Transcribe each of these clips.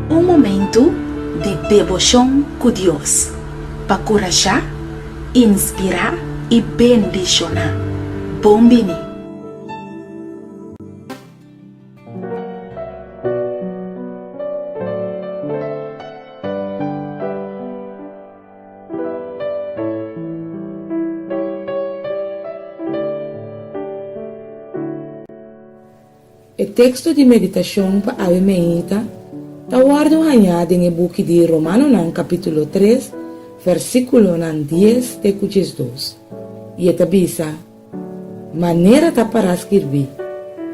Un momentu di deboshon ku Dios pa kurashá, inspirá i bendishoná. Bon bini! E teksto di meditashon pa awe meinta ta wòrdu hañá den e buki di Romanonan kapítulo tres, vèrsikulonan dies te ku diesdos, i e ta bisa, Manera ta pará skirbí,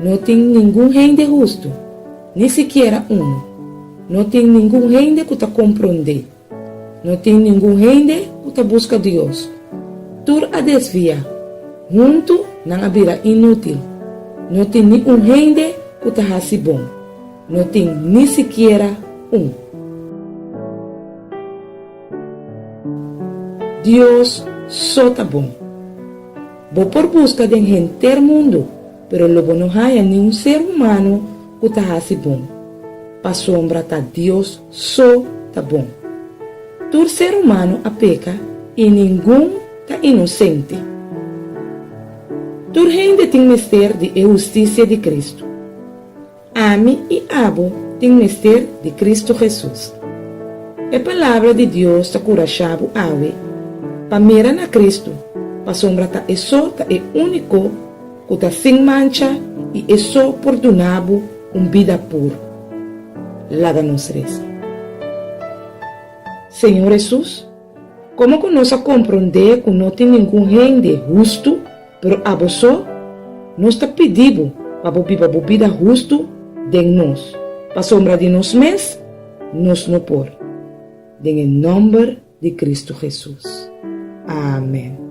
No tin ningun hende hustu, ni sikiera unu, no tin ningun hende ku ta komprondé, no tin ningun hende ku ta buska Dios. Tur a desviá, huntu nan a bira inútil, no tin ni un hende ku ta hasi bon, no tin ni sikiera un. Dios so ta bon. Bo por buska den henter mundu, pero lo bo no haña niun ser humano ku ta hasi bon, pasobra ta Dios so ta bon. Tur ser humano a peka i ningun ta inosente. Tur hende tin mester di e hustisia di Kristu. Ami i abo tin mester di Kristu Hesus. E Palabra di Dios ta kurashá bo awe pa mira na Kristu, pasobra ta e so ta e úniko ku ta sin mancha i e so por duna bo un bida puru. Laga nos resa. Señor Hesus, komo ku nos a komprondé ku no tin ningun hende hustu, Pero abo so, nos ta pidi bo pa bo biba bo bida hustu den nos, pasobra di nos mes nos no por. Den e nomber di Cristo Jesus. Amen.